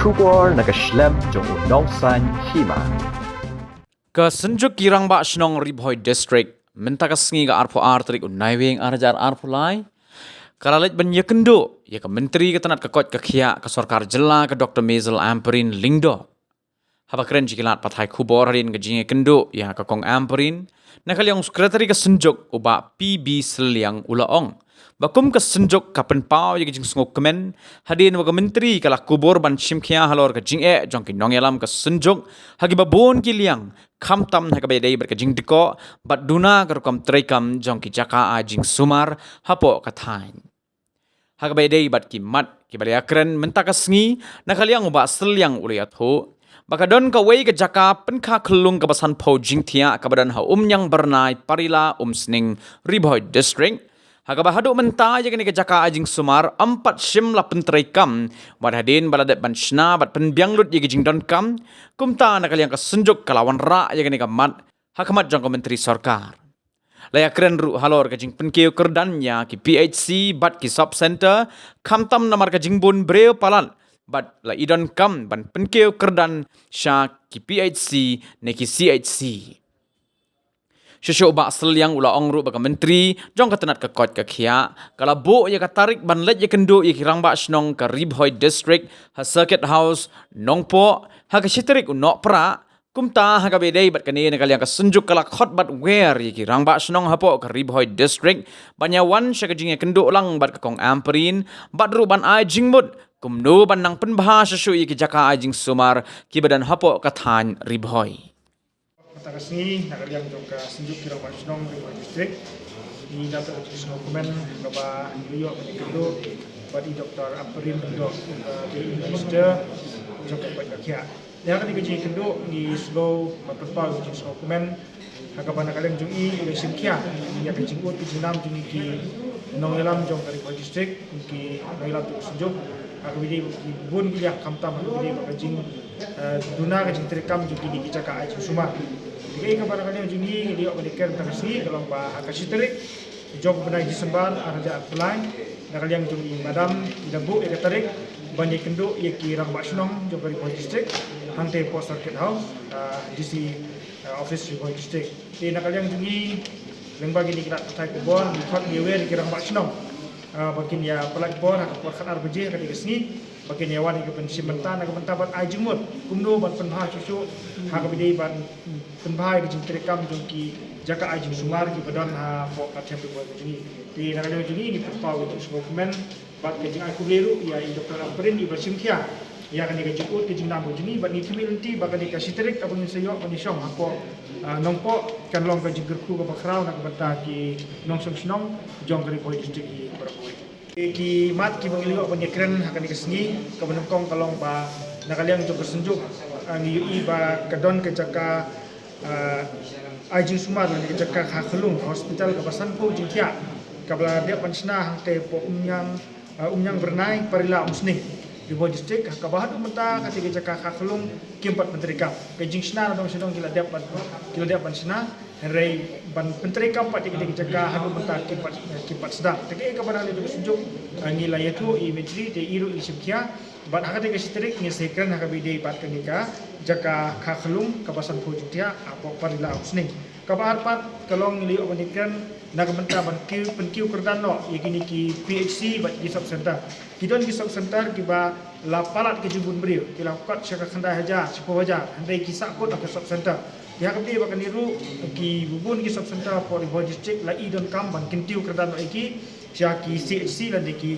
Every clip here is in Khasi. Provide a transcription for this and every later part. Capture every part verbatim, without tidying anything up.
Khubor na ka shlem jong u Nongsaiñ Hima. Ka Synjuk ki Rangbah Shnong Ri Bhoi District, mynta ka sngi ka arphew ar tarik u Naiwieng ar hajar arphew lai, ka la leit ban ïakynduh ïa ka Myntri ka tnat ka koit ka khiah ka Sorkar Jylla, ka Doktor Mazel Ampareen Lyngdoh. Haba kren sha ki lad pathai khubor hadien ka jingïakynduh ïa ka Kong Ampareen, na ka liang u Secretary ka Synjuk u Bah P B Sylliang u la ong ba kum ka Synjuk ka pynpaw ïa ka jingsngewkmen hadien ba ka Myntri ka la kubur ban shim khia halor ka jingeh jong ki nongïalam ka Synjuk ha kiba bun ki liang, khamtam ha kaba ïadei bad ka jingdkoh bad duna ka rukom treikam jong ki jaka ai jingsumar hapoh ka thaiñ. Ha kaba ïadei bad ki mat kiba la ïakren mynta ka sngi, na ka liang u Bah Sylliang u la ïathuh ba ka don kawei ka jaka pynkha khyllung kaba sanphew jingthiah kaba don ha Umïang Byrnai, Parila, Umsning, Ri Bhoi District, ha kaba haduh mynta ïa kane ka jaka ai jingsumar ym pat shym la pyntreikam, wat hadien ba la dep ban shna bad pynbiang lut ïa ki jingdonkam. Kumta na ka liang ka Synjuk ka la wanrah ïa kane ka mat ha khmat jong ka Myntri Sorkar. La ïakren ruh halor ka jingpynkiew kyrdan ïa ki P H C bad ki Sub Centre, khamtam namar ka jingbun briew palat, bad la i donkam ban pynkiew kyrdan sha ki P H C ne ki C H C. Shuh shuh u Bah Sylliang u la ong ruh ba ka Myntri jong ka tnat ka koit ka khiah ka la buh ïa ka tarik ban leit ïakynduh ïa ki Rangbah Shnong ka Ri Bhoi District ha Circuit House Nongpoh ha ka shi tarik u Nohprah. Kumta ha kaba ïadei bad kane, na ka liang ka Synjuk ka la khot bad wer ïa ki Rangbah Shnong hapoh ka Ri Bhoi District ban ïawan sha ka jingïakynduh lang bad ka Kong Ampareen, bad ruh ban ai jingmut kumno ban nang pynbha shuh shuh ïa ki jaka ai jingsumar kiba don hapoh ka thaiñ Ri Bhoi. Mynta ka sngi na ka liang jong ka Synjuk ki Rangbah Shnong Ri Bhoi District, ngi da ka jingsngewkmen kaba ngi ïoh ban ïakynduh bad i Doktor Ampareen Lyngdoh, uh, ka Minister jong ka koit ka khiah. Ïa kane ka jingïakynduh ngi sngew ba pynpaw ka jingsngewkmen ha kaba na ka liang jong i i la shim khia ïa ka jingud ka jingnam jong ngi ki nongïalam jong ka Ri Bhoi District, ki nongïalam jong ka Synjuk, ha kaba ïadei bad ki bun ki liang, khamtam ha kaba ïadei bad ka jing, eh, duna ka jingtreikam jong kine ki jaka ai jingsumar. Te kaei kaba na ka liang jong ngi ngi la ïoh ban ïakren mynta ka sngi ka long ba ha ka shi tarik jong u bnai December ar hajar arphew lai, na ka liang jong i Madam i la buh ïa ka tarik ban ïakynduh ïa ki Rangbah Shnong jong ka Ri Bhoi District hangtei hapoh Circuit House, ah, D C, ah, Office Ri Bhoi District. Te na ka liang jong ngi lyngba kine ki lad pathai khubor ngi khot ngi wer ïa ki Rangbah Shnong, ah, ba kin ïa pyllait bor ha ka por khatar baje ha kane ka sngi, ba kin ïa wan ïa ka ban shim bynta na ka bynta ban ai jingmut kumno ban pynbha shuh shuh ha kaba ïadei ban pynbha ïa ka jingtreikam jong ki jaka ai jingsumar kiba don hapoh ka thaiñ Ri Bhoi ka jong ngi. Te na ka liang jong ngi ngi pynpaw ïa ka jingsngewkmen bad ka jingai khublei ruh ïa i Doktor Ampareen iba la shim khia ïa kane ka jingud ka jingnam ka jong ngi, bad ngi khmih lynti ba kane ka shi tarik kaba ngin sa ïoh ban ïashong hapoh, ah, Nongpoh kan long ka jingkyrkhu kaba khraw na ka bynta ki nongshong shnong jong ka Ri Bhoi District hi baroh kawei. Ki mat kiba ngi la ïoh ban ïakren ha kane ka sngi kaba nyngkong ka long ba na ka liang jong ka Synjuk, ah, ngi ïohi ba ka don ka jaka, ah, ai jingsumar lane ka jaka kha khyllung hospital kaba sanphew jingthiah kaba la dep ban shna hangtei hapoh Umïang, ah, Umïang Byrnai, Parila, Umsning, Ri Bhoi District, ha kaba haduh mynta kata ka jaka kha khyllung kim pat pyntreikam. Ka jingshna na dong sha dong ki la dep ban, ki la dep ban shna, hynrei ban pyntreikam pat ïa kata ka jaka haduh mynta kim pat, kim pat sdang. Te kaei kaba na ka liang jong ka Synjuk, ah, ngi la ïathuh ïa i Myntri, te i ruh i la shim khia bad ha kata ka shi tarik ngin sa ïakren ha kaba ïadei bad kane ka jaka kha khyllung kaba sanphew jingthiah hapoh Parila, Umsning. Kaba ar pat ka long ngi la ïoh ban ïakren na ka bynta ban kiew, pynkiew kyrdan noh ïa kine ki P H C bad ki Sub Centre. Ki don ki Sub Centre kiba la palat ka jingbun briew, ki la kot sha ka khyndai hajar, shiphew hajar, hynrei ki sahkut ha ka Sub Centre. Te ha kaba ïadei bad kane ruh, ki bun ki Sub Centre hapoh Ri Bhoi District la i donkam ban kyntiew kyrdan noh ïa ki sha ki C H C lane ki,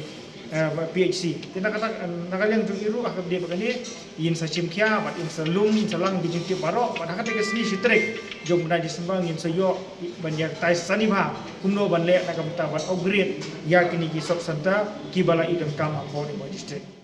eh, P H C. Te na kata, na ka liang jong i ruh ha kaba ïadei bad kane, in sa shim khia bad in sa lum, in sa lang ki jingtip baroh bad ha kata ka sngi shi tarik jong u bnai December ngin sa ïoh ban ïa tai sani bha kumno ban leh na ka bynta ban upgrade ïa kine ki Sub Centre kiba la i donkam hapoh Ri Bhoi District.